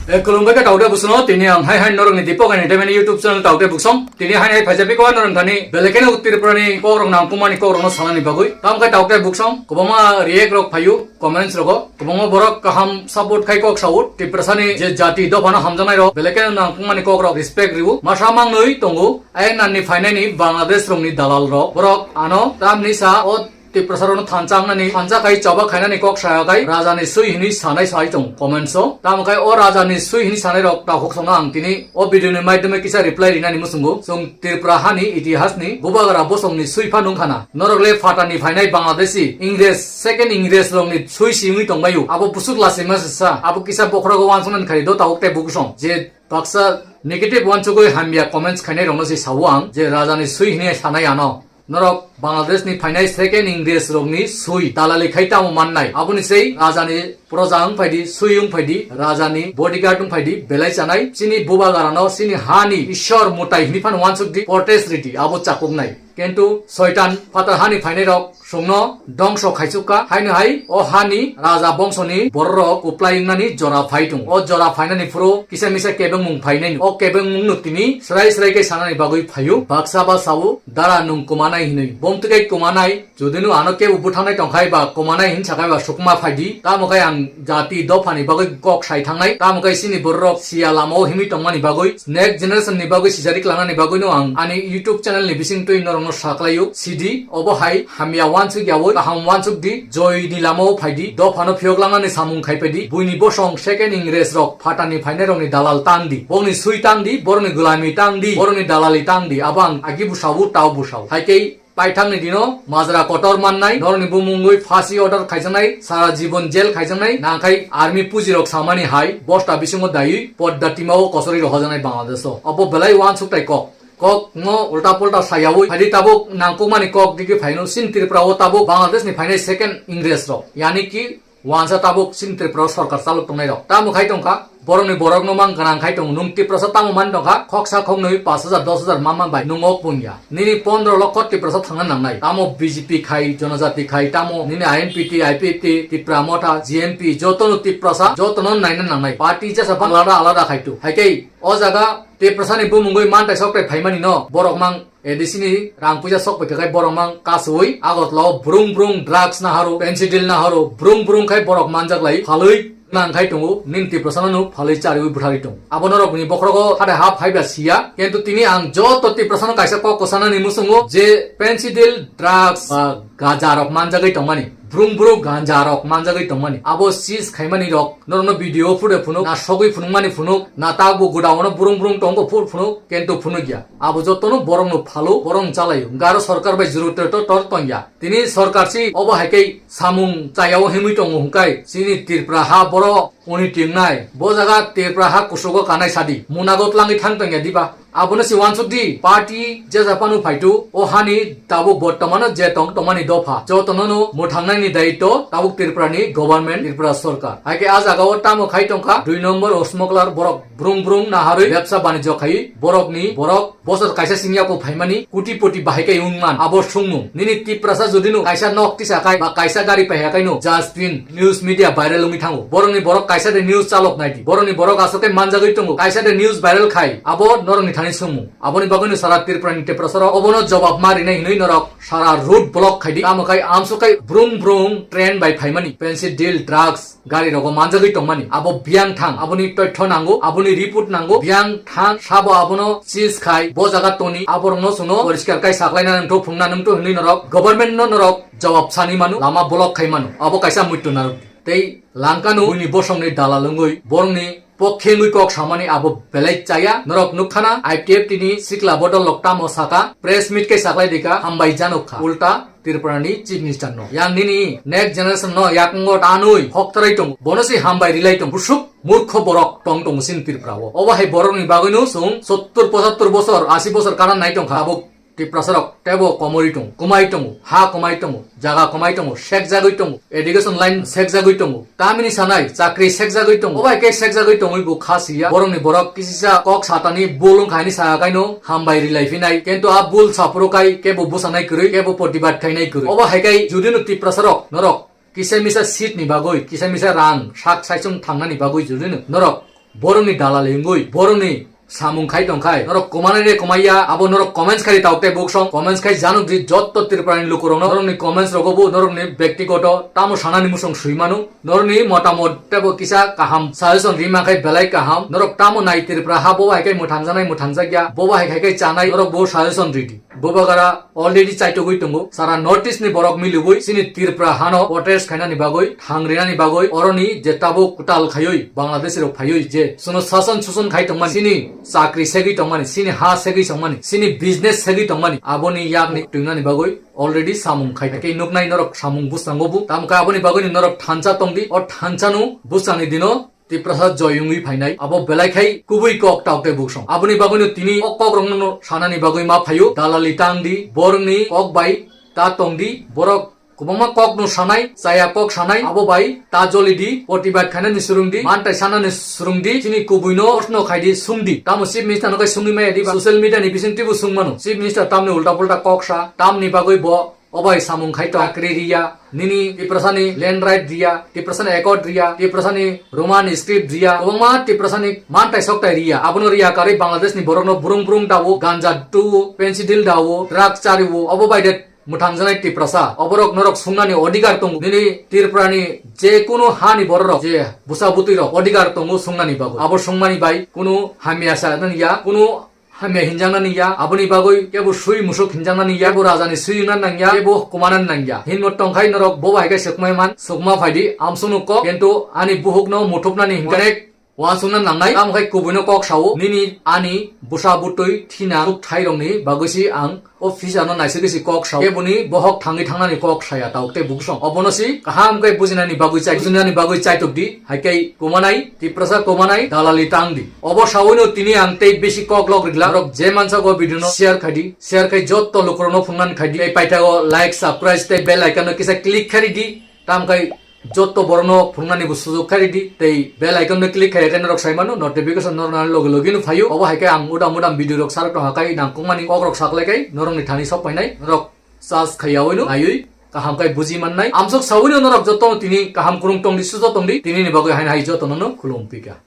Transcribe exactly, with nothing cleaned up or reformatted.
E, khulumbai khe taukde busono, tini ang hai hai norokni Deepak Entertainment YouTube channel taukde buksong. Tini hai hai phaijak biko norok thani belekeno Tripurani kokrok nangkukmani kokrokno sanani bagwi. Tamo khe taukde buksong, kwbangma react rok phaio comments rogo. Kwbangma borok kaham support khai kok sao. Tiprasani je jati dophano hamjaknai rok belekeno nangkukmani kokrok respect riwo. Masa mangnwi tongo. Ayang nani phainani Bangladesh rokni dalal rok. Borok ano tamni sa o Tiprasa rokno thansa wngnani, thansa khai choba khainani kok saya khai rajani sui hinwi sanai sai tong comments o. Tamo khai o rajani sui hinwi sanai rok takhuk songno ang tini o video ni maidome kisa reply rinani muchungo. Chwng Tripura hani itihas ni bubagra bosong ni sui pha nung khana. Norok le phatani phainai Bangladeshi, Ingres, second Ingres rok ni sui si wngwi tongbaio. Abo busuk lasi masa sa, abo kisa bokhorogo wansuknani khai do tabuk tei bukusong. Je baksa negative wansugwi hamya comments khainai rokno se sao ang je rajani sui hinwi sanai ano. Norok Bangladesh ni phainai second Ingres rokni sui dalali khai tamo mannai. Aboni sei rajani proja wng phaidi, sui wng phaidi, rajani bodyguard wng phaidi, belai chanai. Chini bubagarano, chini hani Ishwar mutai hinwi phano wansuk di, protest ridi, abo chakuknai. Kintu soitan phatar hani phainai rok songno dongso khaisukha, haino hai o hani raja bongsoni bororok kuplai wngnani jora phai tongo. O jora phainani phuru kisa misa kebengmung phainai. O kebengmungno tini srai srai khe sanani bagwi phaio. Baksa ba sao, dara nwng kumanai hinwi. Bomtwi kai kumanai, judino ano kebo buthangnai tongkhai ba kumanai hin sakhai ba sukma phaidi. Tamo khai ang jati dophani bagwi kok sai thangnai. Tamo khai chini bororok siya lamao himwi tongmani bagwi, next generation ni bagwi sijari klangnani bagwino ang ani YouTube channel ni bisingtwi norokno saklaio. Sidi, obo hai hamya wansuk yaui, kaham wansuk di, joy ni lamao phaidi, dophano phiyok langnani samung khai phaidi, buini bosong second Ingres rok phatani phainai rokni dalal tang di, bokni sui tang di, borokni gulami tang di, borokni dalali tang di, abo ang agi busao, tao busao. Hai khe paithakni dino majra kotor mannai, norokni bumungwi phasi order khaijaknai, sara jibon jail khaijaknai, nangkhai army puji rok samani hai, bosta bisingo daiwi podda timao kosori rohojaknai Bangladesh o. Obo belai wansuk tai kok. Kok no ulta pulta sayaui, phaidi tabuk nangkukmani kok digi phaino sin Tripura o tabuk Bangladesh ni phainai second Ingres rok. Yani ki wansa tabuk sin Tripura o sorkar chalok tongnai rok. Tamo khai tongkha, borokni borok no mang gwnang khai tongo. Nung Tiprasa tamo man tongkha, khoksa khoknwi pash hajar, dos hajar ma man bai nung ok punya. Nini pondro lokho Tiprasa thangna nangnai. Tamo B J P khai, Jonojati khai, tamo nini I N P T, I P F T, Tipra Motha, G N P, joto no Tiprasa, joto no naina nangnai. Party jesa alada alada khai tu. Hai khe o jaga Tiprasa ni bumungwi mantai sok tai phaimani no, borok mang A D C ni rang puisa sok pai khe borok mang kasui Agartala o brung brung drugs naharo, penicillin naharo, brung brung khai borok manjak lai phalwi nang khai tongo, nin Tiprasa no phalwi chariwi bwtharwi tongo. Abo norok ni bokhorogo hade hap haiba siya, kintu tini ang joto Tiprasa no kaisa kok kwsana ni muchungo je penicillin drugs ba ganja rok manjagwi tongmani, brung brung ganja rok manjagwi tongmani, abo seize khaimani rok norokno video photo phunuk, na sogwi phunukmani phunuk, na tabuk godown o brung brung tongo phur phunuk, kintu phunukya. Abo jotono borokno phalo, borokno chalaio. Garo sorkar bai juru tor tor tongya. Tini sorkar si obo hai khe samung chayao himwi tongo hwnkhe chini Tripura ha boro oni tingnai. Bo jaga Tripura ha kusugo kanai sadi. Munago tlangwi thang tongya diba? Abono si wansuk di, party je japhano phaitu, o hani tabuk bortomano je tong tongmani dopha, jotono no mwthangnaini daityo tabuk Tripura ni government, Tripura sorkar. Hai khe a jaga o tamo khai tongkha, dui nombor o smuggler borok brung brung naharwi bebsa banijyo khai, borokni borok bosor kaisa singya ko phaimani, kuti poti bahai kai wngman, abo sungmung. Nini Tiprasa jodino kaisa nok tisa kai, ba kaisa gari paiha kaino, just news media viral wngwi thango. Borokni borok kaisa de news chalok naidi. Borokni borok aswk khe manjagwi tongo. Kaisa de news viral khai. Abo norokni thani songmung. Aboni bagwino sara Tripura ni Tiprasa rok obono jobab ma rinai hinwi norok sara road block khaidi. Tamo khai amswk khai brung brung train bai phaimani. Pencil deal, drugs, gari rogo manjagwi tongmani. Abo biyang thang. Aboni toitho nango. Aboni report nango. Biyang thang. Sabo abono seize khai. Bo jaga toni. Aborokno chwngno poriskar kai saklaina nangtho, phungna nangtho hinwi norok government no norok jawab sani mano, lama block khai mano. Abo kaisa muitu narwk. Tei langkano buini bosongni dalal wngwi borokni pokhe wngwi kok samani abo belai chaya. Norok nukkhana I P F T ni sikla bodol lok tamo saka, press meet khe saklai dika, hambai janok kha. Ulta Tripura ni Chief Minister no. Yang nini next generation no yakungo tanwi hoktarai tongo. Bono se hambai rilai tongo. Busuk murkho borok tong tongo sin Tripura o. Obo hai borokni bagwino chwng sottur pochattor bosor, asi bosor kana nai tongkha. Abo Tiprasa rok tebo komori tongo, komai tongo, ha komai tongo, jaga komai tongo, sekjagwi tongo, education line sekjagwi tongo, tamini sanai chakri sekjagwi tongo, obai khe sekjagwi tongwi bo kha siya, borokni borok kisisa kok satani bul wngkha hini saka kaino hambai rilai phinai, kintu a bul saphuru kai kebo bwsanai kwrwi, kebo protibad khainai kwrwi. Obo hai kai judino Tiprasa rok norok kisa misa seat ni bagwi, kisa misa rang sak saichung thangnani bagwi judino norok borokni dalali wngwi, borokni samung khai tongkhai, norok kwmanai de kwmaiya, abo norok comments khai di tauk tei buksong, comments khai januk di jotto Tripura ni lukurokno, norokni comments rogo bo norokni bektigoto tamo sanani musong sui manu, norokni motamot tebo kisa kaham suggestion rima khai belai kaham, norok tamo nai Tripura ha bo hai khai mwthangjaknai mwthangjakya, bo hai khai khai chanai, norok bo suggestion ridi. Bubagara already chaitugwi tongo. Sara North East ni borok milibwi chini Tripura hano protest khainani bagwi, thang rinani bagwi, oroni je tabuk kwtal khaiwi Bangladeshi rok phaiwi je chwngno sason suson khai tongmani, chini chakri segwi tongmani, chini ha segwi tongmani, chini business segwi tongmani, aboni yakni twinani bagwi already samung khai. Tei nuknai norok samung bwskango bu. Tamo khe aboni bagwini norok thansa tongdi, o thansano bwskangni dino Tiprasa joy wngwi phainai, abo belai khai kubui kok tauk tei buksong. Aboni bagwino tini o kokrokno sanani bagwi ma phaio, dalali tang di, borokni kok bai ta tong di, borok kwbangma kokno sanai, chaya kok sanai, abo bai ta joli di, protibad khainani surung di, mantai sanani surung di, chini kubuino proshno khai di, sung di. Tamo Chief Minister no khai sungwi maya di ba? Social media ni bising twibo sung mano. Chief Minister tamni ulta pulta kok sa, tamni bagwi bo obai samung khai tong, chakri riya, nini Tiprasani land right riya, Tiprasani accord riya, Tiprasani Roman script riya, kwbangma Tiprasani mantai soktai riya. Abono riya karwi Bangladesh ni borokno burung burung dawo, ganja tuwo, pencil dawo, drug chariwo, obo bai de mwthangjaknai Tiprasa. Oborok norok sungnani odhikar tongo. Nini Tripura ni je kunu ha ni bororok, je bwsa bwtwi rok odhikar tongo sungnani bagwi. Abo sungmani bai kunu hamya sa nang ya, kunu hamya hinjaknani ya, aboni bagwi kebo sui musuk hinjaknani ya, kebo rajani sui wngna nang ya, kebo kumanani nang ya. Hinmo tongkhai norok bo bai khe sukmai man, sukma phaidi, amsukno kok, kintu ani buhukno muthupnani hinkhe wansukna nangnai, tamo khai kubuino kok sao, nini ani bwsa bwtwi thina suk thairokni bagwi si ang o phisano naisik si kok sao, keboni bohok thangwi thangnani kok saya tau tei buksong. Obono si kaham khe bujinani bagwi chai, bujinani bagwi chaitok di, hai khe kumanai, Tiprasa kumanai, dalali tang di. Obo saoino tini ang tei bisi kok lok rigla. Norok je mansa go video no share khai di. Share khai jotto lukurokno phungnani khai di. Tei paithago like, subscribe tei bell icon no kisa click khai di. Tam khai jotto borokno phungnani bo sujok khai di. Tei bell icon no click khai khe norok sai mano notification norok nani loge loge no phaio. Obo hai khe ang udam udam video rok sarok tong hakai nangkukmani kok rok saklai khai norokni thani sok painai. Norok search khai yaoino naiwi kaham khai buji mannai. Amsok saoino norok jotto tini kaham kurung tong di, sujo tong di. Tini ni bagwi haino hai jotto no khulum pika.